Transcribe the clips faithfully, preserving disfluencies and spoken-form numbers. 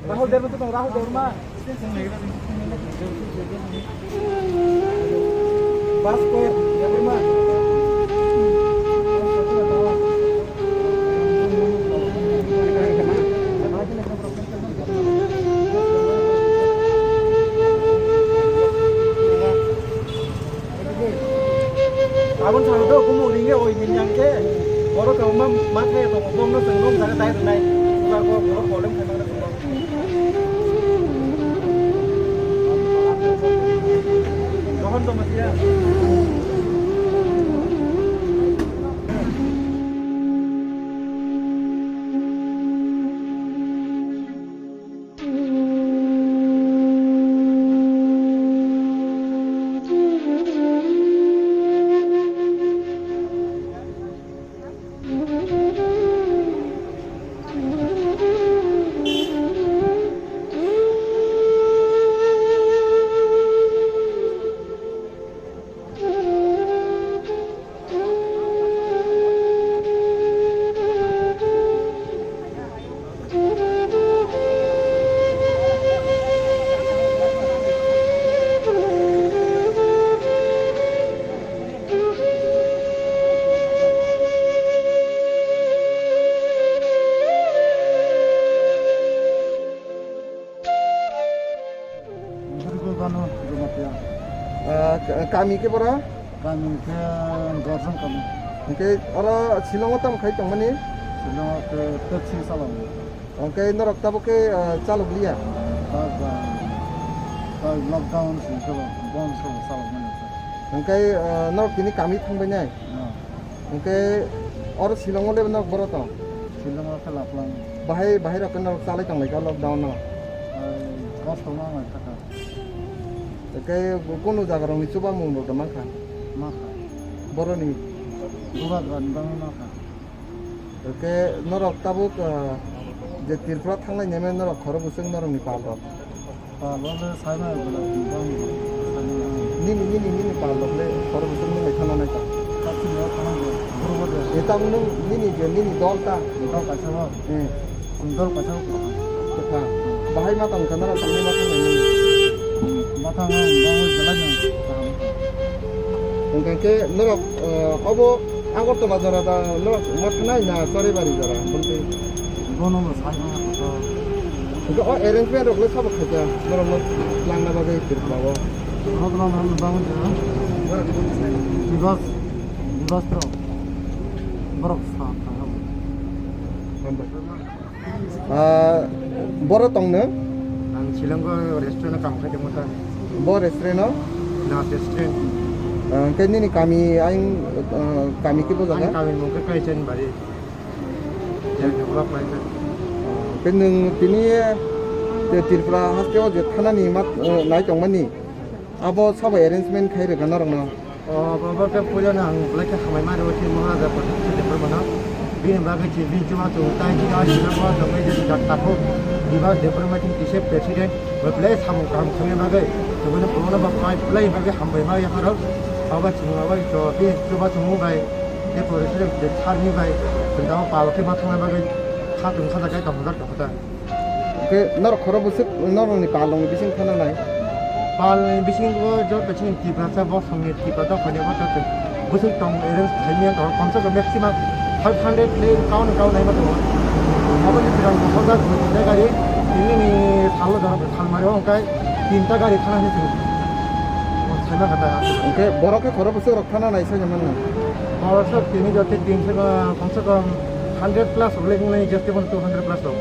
Rahul Debbarma to tong, Rahul Debbarma. Bas ko, Debbarma. Aboni salo to kumu ringe oi hinyang ke. Oro to ma, ma thaya to bom no sengrom jaga dai rinai. Ba ko, ko problem khaima. Gurigul Banu Jamatia. Ah, ka-, kami ke boro? Kami ke Gorjong kami. Hingke oro Shillong o tamo khai tongmani? Shillong o ke taxi salong. Hingke norok tabuk ke, ah, chalok liya? Ta, ta, ta lockdown sing ke bom salok mani. Hingke, ah, norok tini kami thangbai nai? Ah. Hingke oro Shillong o le norok boro tong? Shillong o khe laplang. Bahai, bahai rok khe norok chalai tong lai kha lockdown o? Ai, kosto ma ngai kha kha. Hingke kunu jaga rok ni chuba mung rok da mankha? Mankha. Boroni? Bubagra ni bangwi mankha. Hingke norok tabuk, ah, je Tripura thangnai neme norok khoro bwswk norok ni pal rok? Pal rok le sai nai bwla bang. Nini, nini, nini pal rok le khoro bwswk nung bai thana nai ta. Kachi mo thana je, boro bo de. E tabuk nung nini je, nini dol ta. Dol kaisa bo. Eh. Dol kaisa bo. Kwthang. Bahai ma tong kha norok tangwi ma thangnai nini? Ma thangnai, bang bai belai no. Hingke khe norok, eh, obo Agartala jora da norok ma thanai na Choribari jora, bonti? Bono no sai ma kha. Hingke o arrangement rok le sabo khaikha, norok no langna bagwi Tripura o. Rok no no bang ja. Bibas, bibas to. Borok sa thang. Hambai. Ah, boro tong no? Ang Shillong o restaurant o kam khai tongmo ta. Bo restaurant o? Na restaurant. Ah, hingke nini kami ayang, ah, kami kebo jaga? Ani kami mung khe Kaichanbari. Jai develop lai kha. Hingke nwng tini, eh, Tripura haste o je thanani mat, eh, nai tongmani? Abo sabo arrangement khai rwkha norok no? O, bo, bo khe puila no ang belai khe hambai ma rw khe Maharaja Pradyut Debarma no. Bini bagwi chini bini chubachu tai chini o chini bo tongwi je jak takhuk Debbarma chini kisa president, bo belai samung kaham khaina bagwi tongwi no bo no bo phai belai bagwi hambai ma yakarok. Abo chini abo to bini chubachu mung bai je president je tharni bai tongwi abo pal khe ma thangna bagwi kha tong kha jak khe tong jak tong kha ta. Hingke norok khoro bwswk norokni palrokni bising thana nai? Palni bisingo joto chini Tiprasa bosongni Tipra dophani o joto bwswk tong arrange khaimya tongo, komse kom maximum five hundred le kauna kauna ima tongo. Aboni swkang bo hoda gari tinini salo jora salmari o hwnkhe tinta gari thana hinwi chwng saima kha ta. Hingke borok khe khoro bwswk rok thana nai sanya mano? Borok sok tini joto tinso komse kom hundred plus rok le wngnai, just even two hundred plus rok.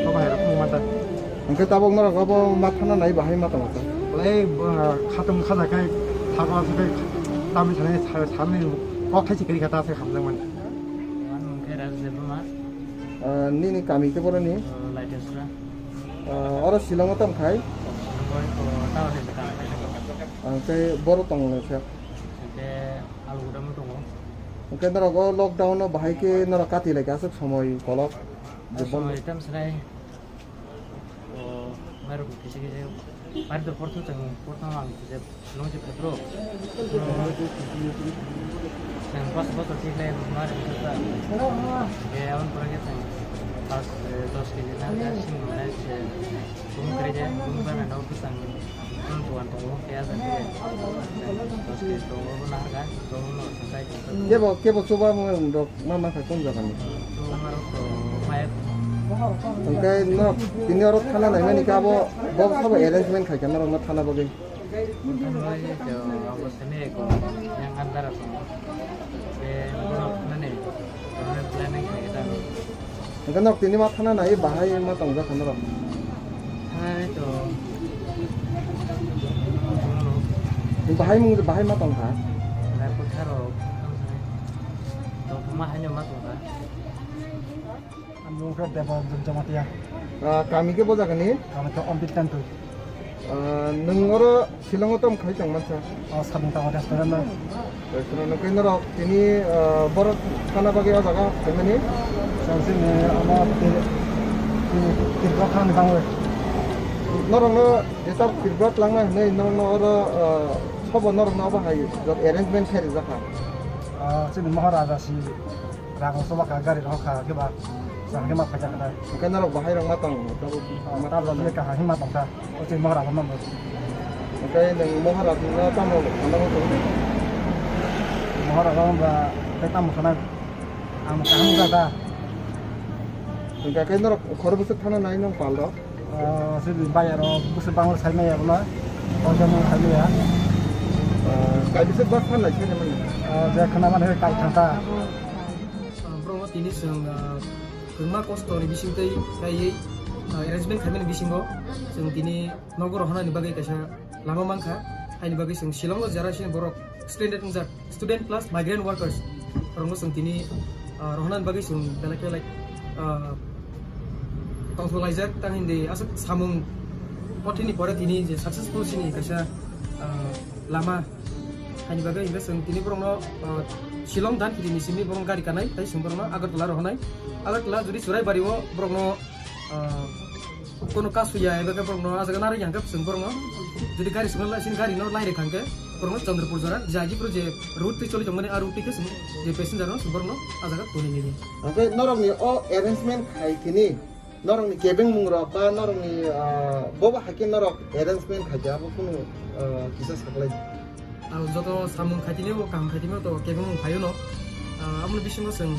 Bo bahai rok phung manta. Hingke tabok norok obo ma thana nai bahai ma tongsa. Belai, uh, khatung khajakai thago aswk tei tamni sanai sa-, sanni kok thai se kwrwi kha ta aswk hamjakmani. Ani mung khe Raj Debbarma. Ah, nini kami khe boroni? Uh, Laitesra. Ah, oro Shillong o tamo khai? Shillong o, uh, town ni bwkang. Ah, tei boro tong le khe? Hingke Aluguda mo tongo. Hingke norok o lockdown o bahai khe norok kati lai kha aswk somoi kolok? Je Aswk bond. Somoi tam swnai. O, mairok kisa kisa, mairok portho chang, portho ang kisa, nung si phatro. Chang pas bosor si khlai, mairok kisa. Ke, aboni pore khe chang pas, eh, dos kg na, sing nai se. Kebo, kebo chuba mo rok ma ma kha kon jaga ni. Hingke norok tini oro thana naimani khe abo bo sabo arrangement khai kha norok no thana bagwi. Hingke norok tini ma thana nai bahai ma tong jakha norok. Thana nai to. Bahai mung bahai ma tong kha. Nai ko tharo. To ma haino ma tong kha. Ang mung khe Debranjan Jamatia. Ah, kami khe bo jaga ni? Kami khe Ombit Tantu. Ah, nwng oro Shillong o tamo khai tong mansa? O, Sabung Tama restaurant o. Restaurant o khe norok tini, ah, borok thana bagwi o jaga phaimani? Chwng chini omo Tri-, Tri-, Tripura thani bangwi. Norokno jesa Tripura twlangna hinwi norokno oro, ah, sobo norokno obo hai jot arrangement khe rijak kha? Ah, chini Maharaja si Rang soba kha, gari rok kha, khe ba, sa khe ma phaikha kha. Hingke norok bahai rok ma tong, tabuk ma tong. Tabuk le kaham ma tong kha. O chini Maharaja ma bo. Hingke nwng Maharaja no tamo thangna bo tong? Maharaja ba, tei tamo thana. Ang kaham wngkha da. Hingke khe norok khoro bwswk thana nai nong pal rok? Ah, sini bayar o bwswk bangla sai maya bola. Koijon no sai maya. Ah, kai bwswk bus phan lai sai mani? Ah, je khana mani kai thangkha. Ah, bro, tini chwng, ah, kwbangma kosto ni bisingtwi kaiwi, ah, arrangement khaimani bisingo chwng tini nogo rohornani bagwi kaisa lama mankha. Haini bagwi chwng Shillong o jera sini borok stranded wngjak, student plus migrant workers rokno chwng tini, ah, rohornani bagwi chwng belai khe, like, ah, tongthok laijak, tang hindi aswk samung kothini pore tini je successful sini kaisa, ah, lama. Haini bagwi hingke chwng tini borokno, ah, Shillong dan kiti ni simi borok gari kanai, tei chwng borokno Agartala rohornai. Agartala jodi Churaibari o borokno, ah, kono kasu ya, ebe khe borokno ah jaga narwk ya hwnkhe chwng borokno jodi gari swkang lai, sini gari no lai rwkha hwnkhe borokno Chandrapur jora, je agi phuru je route twi choli tongmani, ah route twi khe chwng je passenger no chwng borokno ah jaga tonwi nini. Hwnkhe norokni o arrangement khai tini, norokni kebeng mung rok ba norokni, ah, bobo hai khe norok arrangement khai khe abo kunu, ah, kisa saklai. Ang joto samung khaitini bo kaham khaitini to kebeng mung phaio no. Ah, amoni bisingo chwng,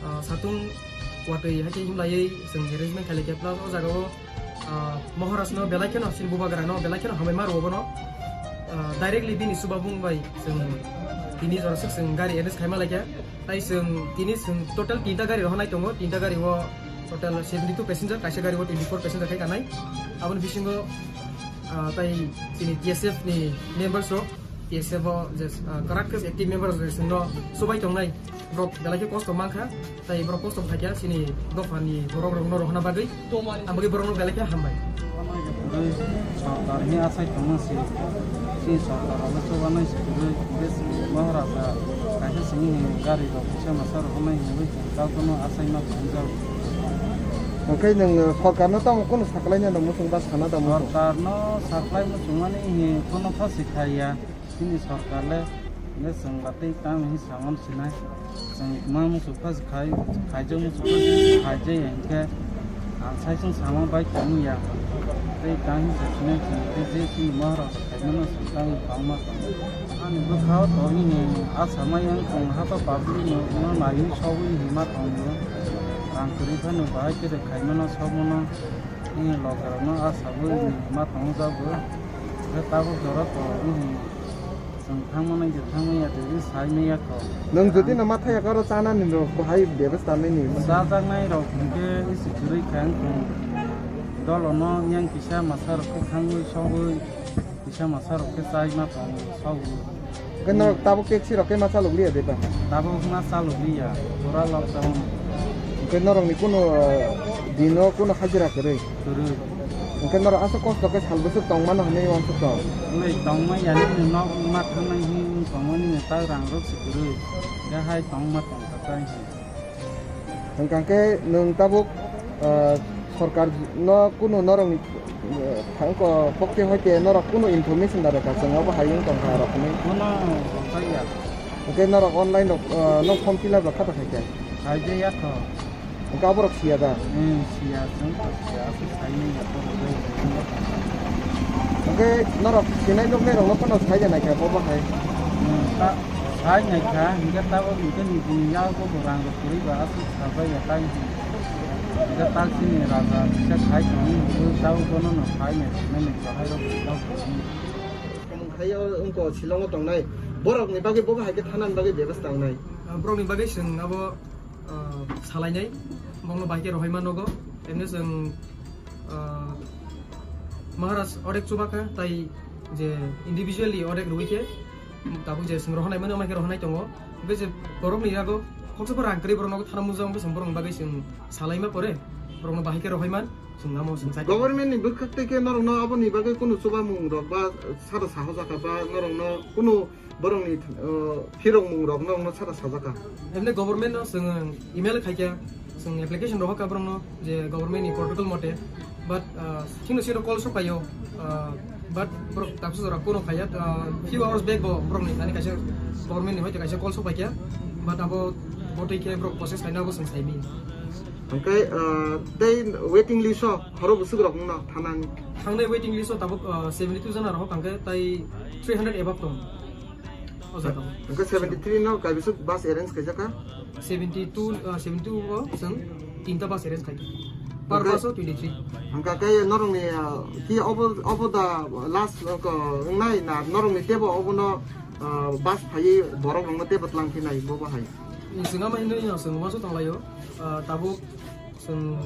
ah, satung watwi hai khe himlaiwi chwng arrangement khailai khe plus o jaga o, ah, Maharaj no belai kheno chini bubagra no belai kheno hambai ma rwo bono. Ah, directly bini subabung bai chwng tini jora swk chwng gari arrange khaima lai khe. Tai chwng tini chwng total tinta gari rohornai tongo, tinta gari o total seventy two passenger, kaisa gari o twenty four passenger khai kanai. Aboni bisingo, ah, tai chini T S F ni members rok, T S F o je, ah, kwrak khe active members rok chwngno subai tongnai, borok belai khe kosto mankha, tai borok kosto khaikha chini dophani borok rokno rohorna bagwi, ang bagwi borokno belai khe hambai. Tei sorkar ni asai tongma si, si sorkar abo chubanai si kwrwi, hingke si Maharaja kaisa simi ni gari rok kisa masa rok nai hinwi chwng kha, bono asai ma tongjago. Hwnkhe nwng sorkar no tamo kunu saklaina no muchung ba sana da muchung? Sorkar no saklai muchung mani hi kono pha si khaiya. Chini sorkar le, hingke chwng ba tei tamo hinwi samano sinai. Chwng ma muchuk pha khai, khaijak muchuk pha khaijak ya hingke ang sai chwng sama bai tongwi ya. Tei tamo hinwi sinai chwng tei je chini Maharaj khaimano chwng tamo bangma tongo. Ani bwkhao to nini asa mai wng tong ha to public no, no naiwi sogwi hinma tongo. Rang kwrwi phano bahai khe khaimano sogmano nini loge rokno asa bai hinma tongjago. Khe tabuk jora to nini Chwng thangmani je thangmaya tei sai maya kho. Nwng jodi no ma thaya karo chana ni rok bahai bebas tanai ni. Chajaknai rok hwnkhe isi kwrwi kha wngkha. Dolo no yang kisa masa rok khe thangwi sogwi, kisa masa rok khe chai ma tong sogwi. Hwnkhe norok tabuk taxi rok khe ma chalok liya de ba? Tabuk ma chalok liya, pura lockdown. Hwnkhe norok ni kuno, eh, dino kuno hajira kwrwi? Kwrwi. Hwnkhe norok aswk kosto khe sal bwswk tong mano hinwi uansuk tong? Wngwi tongma ya nini nok wngma thangnai hinwi tongmani tak rang rok se kwrwi. Khe hai tongma tong kha tai se. Hwnkha khe nwng tabuk, ah, sorkar no kunu norokni, eh, thangko pokti hoite norok kunu information da rwkha chwng abo hai wng tong kha rok hinwi. Bono rwkha ya. Hwnkhe norok online rok, ah, no form fill up rok kha ta khai khe? Khai de ya kho. Hwnkhe aborok siya da? Hmm, siya, chwng kho siya, aswk saimanya borok bai. Khe norok sinai nuknai rokno phano sai de naikha bo bahai. Hmm, ta-, sai naikha, hinkhe tabok hinkhe nini yago bo rang rok kwrwi ba aswk sajak ya tai. Hinkhe tak chini raja kisa khai tongwi hwnwi tabok bono no sai naikha, nini bahai rok tabok. Samung khai o wngkha Shillong o tongnai. Borok ni bagwi bo bahai khe thana ni bagwi bebas tangnai. Ah, borok ni bagwi chwng abo, ah, salainai, bongno bahai khe rohorma nogo. Emni chwng, ah, Maharaj odek chubakha, tai je individually odek rwui khe, tabuk je chwng rohornai mano, amai khe rohornai tongo. Be je borok ni yago khoksa borok rang kwrwi borok nogo thana muja, wngkhe chwng borok ni bagwi chwng salaima pore, borok no bahai khe rohorman, chwng amo chwng chai. Government ni bwkhak tei khe norok no aboni bagwi kunu chubamung rok ba sada sahojakha ba norok no kunu borokni, uh, phirokmung rok no, no sara sajaka. Emne government no chwng email khaikha, chwng application rohorkha borokno je government ni protocol mote, but, uh, chini siro call sopaio, uh, but borok taksa jora kuno khaiya, uh, few hours back bo borokni thani kaisa government ni hoite kaisa call sopaikha, but abo botwi khe borok process khaina abo chwng saimi. Hwnkhe, uh, tei waiting list o khoro bwswk rok wngno thanani? Thangnai waiting list o tabuk, uh, seventy two jana rohor hwnkhe tai three hundred above tong. O jaga. Hwnkhe seventy three no kaibwswk bus arrange khaijak kha? Seventy two, uh, seventy two o chwng tinta bus arrange khaikha. Per bus o twenty three. Hwnkhe khe norokni, uh, ki obo, obo da last, uh, ko wngnai na norokni tebo obono, uh, bus phaiwi borok rokno tebo tlang phinai bo bahai? Chwng ama hinwi chwng uansuk tonglaio, uh, tabuk chwng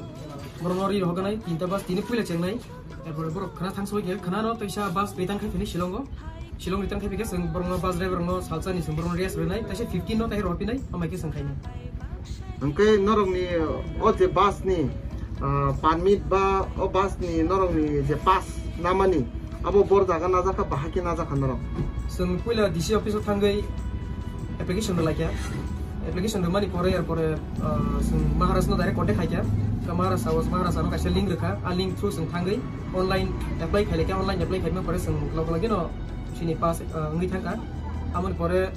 borokno ri rohornai tinta bus tini puila chengnai. Erpore borok khwna thang soi khe khwna no teisa bus return khai phini Shillong o. Shillong return khai phikhe chwng borokno bus driver rokno salsa ni chwng borokno rest rwnai, teisa fifteen no tai rohor phinai, amai khe chwng khainai. Hwnkhe norokni o je bus ni, ah, permit ba o bus ni norokni je pass namani, abo bor jaga najak kha, bahai khe najak kha norok? Chwng puila D C office o thangwi application rwlaikha. Application rwmani pore, erpore, ah, chwng Maharaj no direct contact khaikha. Ka Maharaj sao, Maharaj ano kaisa link rwkha. A link through chwng thangwi online apply khailaikha. Online apply khaima pore chwng log logino chini pass, ah, wngwi thangkha. Aboni pore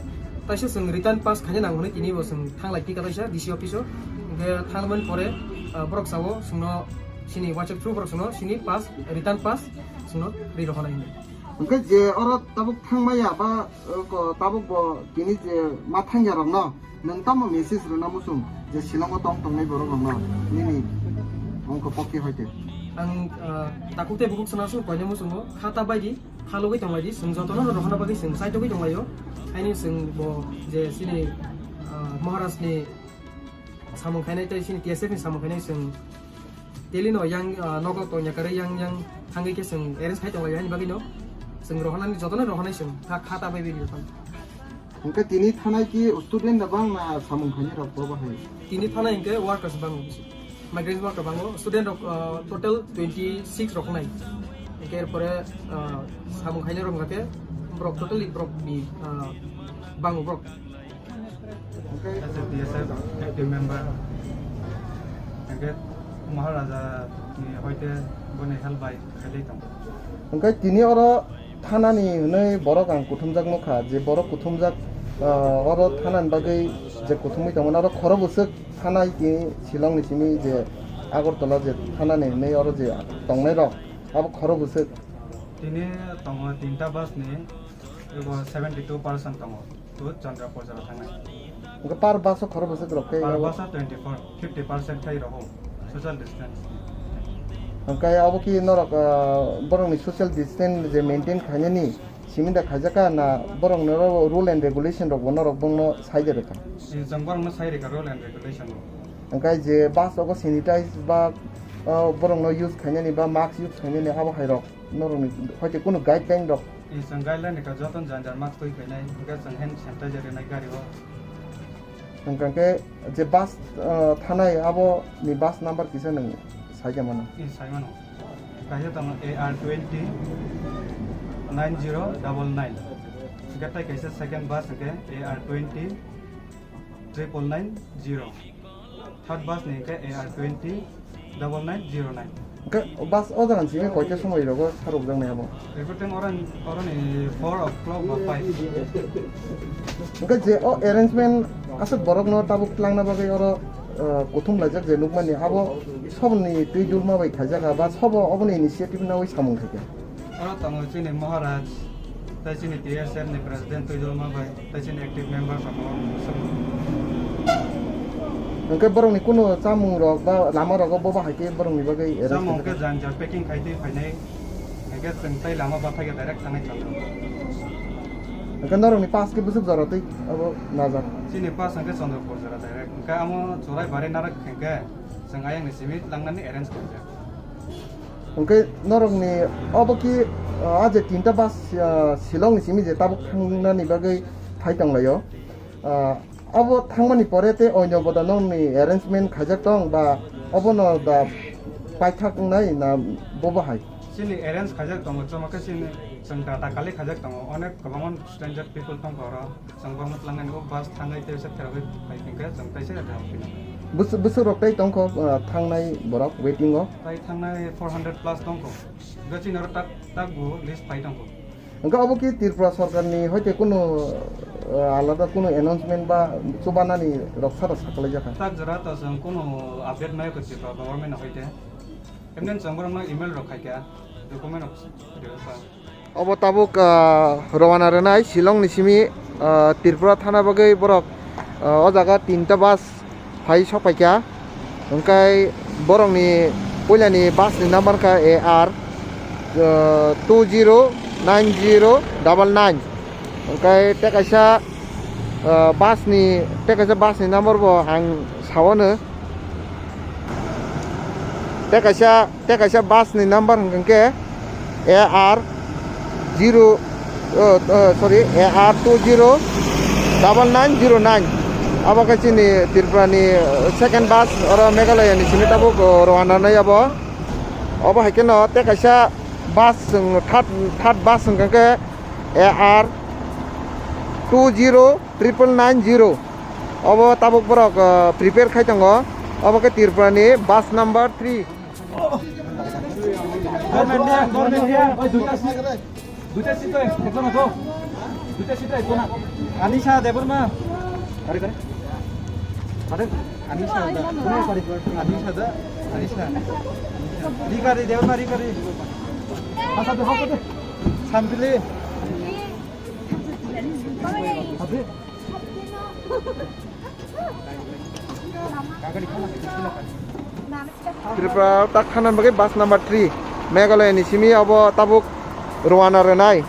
taisa chwng return pass khaina nango hwnwi tini bo chwng thanglai phi kha taisa D C office o. Hwnkhe thangmani pore, ah, borok sao chwngno chini WhatsApp through borok chwngno chini pass, return pass chwngno ri rohornai hwnwi. Hwnkhe je oro tabuk thangmaya ba, uh, ko tabuk bo tini je ma thangya rokno nwng tamo message rwna muchung je Shillong o tong tongnai borok rokno nini ongko pokki hoite? Ang, ah, takhuk tei bukhuk sana su koine muchungo kha ta baidi, kha logwi tonglaidi, chwng jotono no rohorna bagwi chwng chaitogwi tonglaio. Haini chwng bo je chini, ah, Maharaj ni samung khainai tei chini T S F ni samung khainai chwng daily no yang, ah, nogo tongya kwrwi yang yang thangwi khe chwng arrange khai tonglaio, haini bagwi no chwng rohornani jotono rohornai chwng kha, kha ta bai bai jotono. Hwnkhe tini thanai ki student da bang na samung khainai rok bo bahai? Tini thanai hwnkhe workers bang, migrant worker bango, student rok, ah, total twenty six rok nai. Hwnkhe erpore, ah, samung khainai rok hwnkhe borok totally borok ni, ah, bango borok. Hwnkhe T S F active member. Hwnkhe Maharaja ni hoite boni help bai khailai tongo. Hwnkhe tini oro thanani hwnwi borok ang kuthumjak nukha, je borok kuthumjak, ah, oro thanani bagwi je kuthumwi tongmani oro khoro bwswk thanai tini Shillong ni simi je Agartala je thanani hwnwi oro je tongnai rok abo khoro bwswk. Tini tongo tinta bus ni, ego seventy two percent tongo. Tu Chandrapur jora thangnai. Hwnkhe per bus o khoro bwswk rok khe per abo? Bus o twenty four, fifty percent khai roho social distance. Hwnkhe abo ki norok, ah, borokni social distance je maintain khainani simi da khaijak kha na borokni oro rule and regulation rok bo norok bongno sai de rwkha? Chwng borokno sai rwkha rule and regulation rok. Hwnkhe je bus ogo sanitize ba, ah, borokno use khainani ba mask use khainani abo hai rok? Norokni hoite kunu guideline rok? Chwng guideline rwkha, jotono jan jan mask twi phainai, hwnkhe chwng hand sanitizer rwnai gari o. Hwnkhe je bus, ah, thanai abo ni bus number kisa nwng sai khe mano? Ee, sai mano. Kaisa tongo A R twenty nine zero double nine. Hwnkhe tai kaisa second bus hwnkhe A R twenty triple nine zero. Third bus ni hwnkhe A R twenty double nine zero nine. Hwnkhe bus o jaga ni simi koita somoi rogo sarokjaknai abo? Reporting oro, oroni four o'clock ba five. Hwnkhe je o arrangement aswk borokno tabuk twlangna bagwi oro, uh, kuthum laijak je nukmani abo soboni twi dulma bai khaijak ba sobo oboni initiative nawi samung khaikha? Oro tongo chini Maharaj, tei chini T S F ni President Tuidolma bai, tei chini active member rok tongo. Hwnkhe borokni kunu chamung rok ba lama rogo bobo hai khe borokni bagwi arrange Chamung khe khaijak? Jang jang packing khai twi phainai, hwnkhe chwng tei lama bathai khe direct thangnai Chandra. Hwnkhe norokni pass khe bwswk jora twi abo najak? Chini pass hwnkhe Chandrapur jora direct, hwnkhe amo Chorai Bari narwk hwnkhe chwng ayang ni simi langnani arrange khaijak. Hwnkhe norokni obo ki, ah, a je tinta bus, ah, Shillong ni simi je tabuk thangnani bagwi phai tonglaio. Ah, abo thangmani pore tei oino boda norokni arrangement khaijak tong ba obono da paithak wngnai na bobo hai? Chini arrange khaijak tongo, chwma khe chini chwng data collect khaijak tongo, onek kwbangma stranger people tongkha oro. Chwng bo mwtlangnani o bus thangnai tei se pherogwi phai hwnkhe chwng tei se rwphino. Bwswk, bwswk rok tei tongkho, ah, thangnai borok waiting o? Tai thangnai four hundred plus tongkho. Hwnkhe chini oro tak, tak bo list pai tongkho. Hwnkhe obo ki Tripura sorkarni hoite kunu, ah, alada kunu announcement ba chubanani rok sara sakalaijak kha? Tak jora to chwng kunu update mai kho Tripura government hoite. Emnen chwng borokno email rok khaikha, document rok rwkha. Obo tabuk, ah, rowana rwnai Shillong ni simi, ah, Tripura thana bagwi borok, ah, o jaga tinta bus phai sokpaikha. Hwnkhe borokni puilani bus ni number kha A R, ah, two zero nine zero double nine. Hwnkhe tei kaisa, ah, bus ni, tei kaisa bus ni number bo ang saono. Tei kaisa, tei kaisa bus ni number hwnkhe A R zero, oh, oh, sorry, A R two zero double nine zero nine. Abo khe chini Tripura ni, uh, second bus, oro Meghalaya ni simi tabuk, uh, rowana nai abo. Obo hai kheno tei kaisa bus, um, third, third bus hwnkhe A R two zero triple nine zero. Obo tabuk borok, uh, prepare khai tongo. Obo khe Tripura ni bus number three. Government niya, government niya. Oi, duita seat, duita seat to ekjona to. Duita seat to ekjona. Anisha Debbarma. Kare, kare. Kare, Anisha da. Anisha da. Anisha. Rikari Debbarma, Rikari. Hasa de, hasa de. Sampili. Hasa de. Tripura tak thana bagwi bus number three, Meghalaya ni simi obo tabuk rowana rwnai.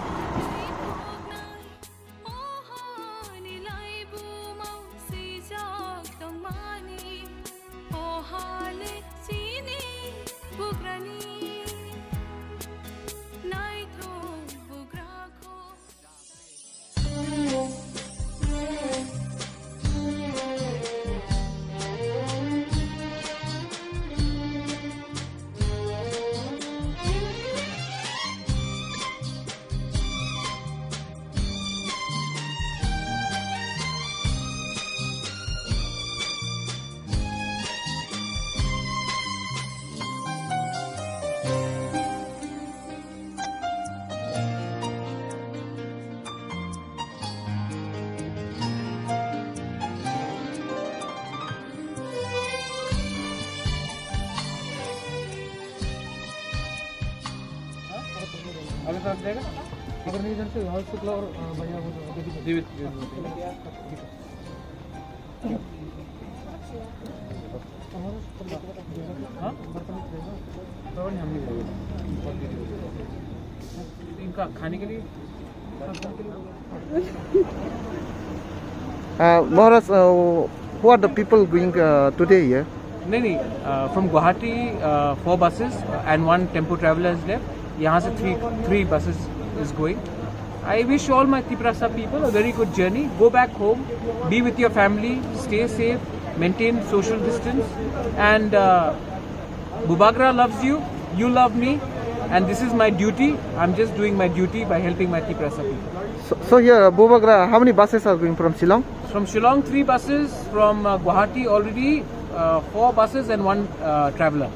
अगर नहीं जानते, हर शुक्ला और, अ, भैया वो जो, जी, जी, जी। हाँ? और नहीं, हम नहीं खाएंगे। इनका खाने के लिए Uh, Maharaj, uh, who are the people going, uh, today here? नहीं, नहीं, uh, from Guwahati, uh, four buses and one tempo traveller is left. यहाँ से three, three buses is going. I wish all my Tiprasa people a very good journey. Go back home, be with your family, stay safe, maintain social distance, and, uh, Bubagra loves you, you love me, and this is my duty. I'm just doing my duty by helping my Tiprasa people. So, so here, Bubagra, how many buses are going from Shillong? From Shillong, three buses. From, uh, Guwahati, already, uh, four buses and one, uh, traveller.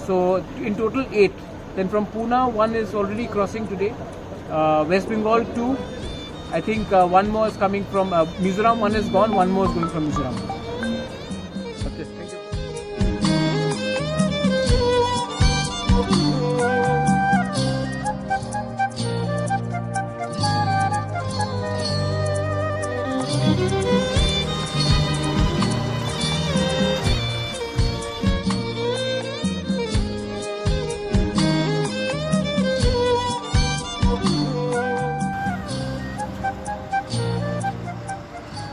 So, in total, eight. Then from Pune, one is already crossing today. Uh, West Bengal, two. I think, uh, one more is coming from, uh, Mizoram. One is gone, one more is going from Mizoram. Okay, thank you.